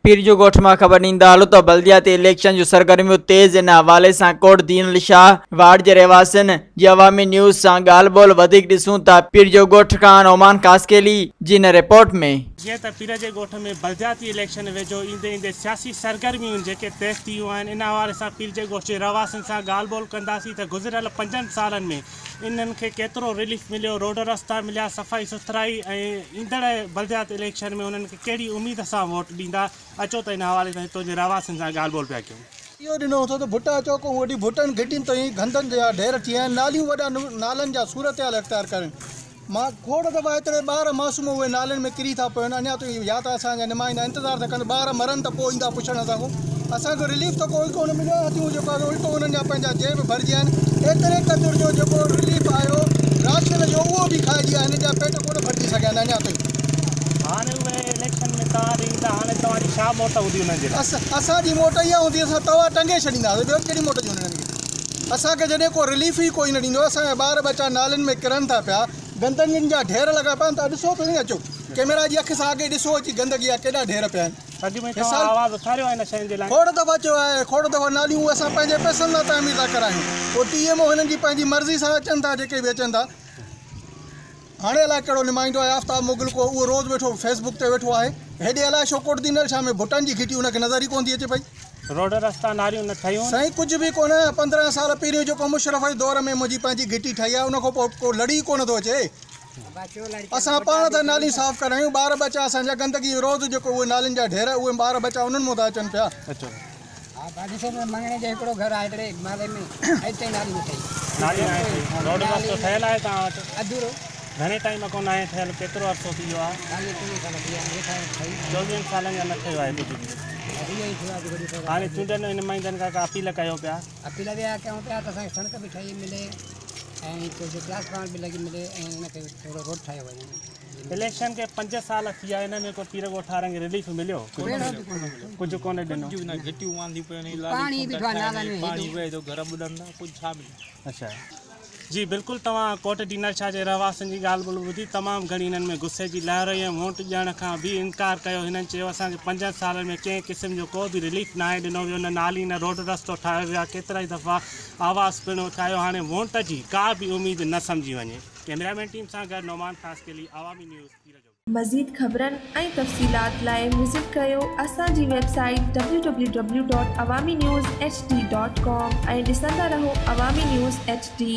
پير جو ڳوٺ مان خبر ڏيندا هلو ته بلدياتي اليڪشن جون سرگرميون تيز، ان حوالي سان ڪوٽ دينل شاهه وارڊ جي رهواسين جي عوامي نيوز سان ڳالهه ٻولهه، وڌيڪ ڏسون ٿا پير جو ڳوٺ کان نعمان خاصخيلي جي هن رپورٽ ۾. جيئن ته پير جي ڳوٺ ۾ بلدياتي اليڪشن ويجهو ايندي ايندي سياسي سرگرميون جيڪي تيز ٿي ويون آهن، ان حوالي سان پير جي ڳوٺ جي رهواسين سان ڳالهه ٻولهه ڪنداسين ته گذريل پنجن سالن ۾ انهن کي ڪيترو رليف مليو، روڊ رستا مليا، صفائي سٿرائي ۽ ايندڙ بلديات اليڪشن ۾ انهن کي ڪهڙي اميد سان ووٽ ڏيندا، اچو ته ان حوالي سان هتو جي رهواسين سان ڳالهه ٻولهه پيا ڪيون. اهو ڏنو اٿو ته ڀٽا چوڪ کان وٺي ڀٽن گهٽين تائين گندن جا ڍير ٿي ويا آهن، ناليون وڏا نالن جا صورتحال اختيار ڪرين مان کوڙ دفعا ايتري ٻار معصوم اهي نالين ۾ ڪري ٿا پون اڃا تائين يا ته اسان جا نمائندا انتظار ٿا ڪن ٻار مرن ته پوء ايندا پڇڻ اسان کان اسان کي رليف ته ڪوئي ڪونه مليو آهي هٿيون جيڪو آهي الٽو انهن جا پنهنجا جيب ڀرجي ويا آهن ايتري قدر جو جيڪو رليف آيو راشن جو اهو به کائجي ويا هنن جا پيٽ ڪونه ڀرجي سگهيا آهن اڃا تائين. هاڻي اهي اليڪشن ۾ توهان ڏي ايندا هاڻي توهان جي ڇا موٽ هوندي انهن جي لاء؟ اسان جي موٽ اها هوندي اسان توا ٽنگي ڇڏينداسين ٻيو ڪهڙي موٽ ڏيون انهن کي. اسان کي جڏهن ڪو رليف ئي ڪوئي نه ڏيندو، اسان جا ٻار ٻچا نالين ۾ ڪرن ٿا پيا، گندگين جا ڍير لڳا پيا آهن، توهان ڏسو ته سهي اچو ڪئميرا جي اک سان اڳي ڏسو اچي گندگي جا ڪيڏا ڍير پيا آهن. اڳ ۾ توهان آواز اٿاريو آهي ان شين جي لاء؟ کوڙ دفعا چيو آهي، کوڙ دفعا ناليون اسان پنهنجي پئسن سان تعمير ٿا ڪرايون، پوء ٽي ايم او هنن جي پنهنجي مرضي سان اچن ٿا جيڪي به اچن ٿا. هاڻي الائي ڪهڙو نمائندو آهي آفتاب مغل ڪو اهو روز ويٺو فيس بڪ تي ويٺو آهي هيڏي الائي ڇو ڪوٽ دينل شاهه ۾ ڀٽن جي گهٽي ان کي نظر ئي ڪونه ٿي اچي پئي. روڊ رستا ناريون نه ٺهيون. سائين ڪجهه به ڪونه 15 سال پهريون جيڪو مشرف جي دور ۾ منهنجي پنهنجي گهٽي ٺهي آهي ان کان پوء ڪو لڙي ئي ڪونه ٿو اچي اسان پاڻ ٿا ناليون صاف ڪرايون ٻار ٻچا اسان جا گندگي روز جيڪو اهي نالين جا ڍير اهي ٻار ٻچا انهن مون ٿا اچن پيا. ها باقي سڀ مڱڻي جو هڪڙو گهر آهي هڪڙي محلي ۾ اڄ تائين نالي نه ٺهي. نالي ناهي ٺهي. روڊ رستو ٺهيل آهي توهان وٽ؟ اڌورو. گهڻي ٽائيم کان ناهي ٺهيل ڪيترو عرصو ٿي ويو آهي؟ چاليهه 24 سال ٿي ويا آهن هيٺ ٺهي. 24 سالن کان نه ٺهيو آهي ڪجهه به. اهو ئي ٿيو آهي جيڪو ڏٺو. هاڻي چونڊيل نمائندن کان ڪا اپيل ڪيو پيا؟ اپيل به اها ڪيون پيا ته اسان کي سڙڪ به ٺهي ملي ۽ ڪجهه ٽرانسفارمر به لڳي ملي ۽ ان کي ٿورو روڊ ٺاهيو وڃي. اليڪشن کي 5 سال ٿي ويا ان ۾ ڪو پير ڳوٺارن کي رليف مليو؟ ڪجهه ڪونه ڏنو. اڇا جي بلڪل توهان ڪوٽ ڊينل شاهه جي رهواسين جي ڳالهه ٻولهه ٻڌي تمام گهڻي هنن ۾ غصي جي لهر هئي ۽ ووٽ ڏيڻ کان به انڪار ڪيو هنن چيو اسان کي پنجن سالن ۾ ڪنهن قسم جو ڪو به رليف ناهي ڏنو ويو نه نالي نه روڊ رستو ٺاهيو ويو آهي ڪيترائي دفعا آواز پڻ اٿايو هاڻي ووٽ جي ڪا به اميد نه سمجهي وڃي. ڪئميرا مين ٽيم سان گڏ نعمان خاصخيلي، عوامي نيوز، پير جو. مزيد خبرن ۽ تفصيلات لاء وزٽ ڪريو اسان جي website www.awaminews.hd.com ۽ ڏسندا رهو عوامي نيوز ايڇ ڊي.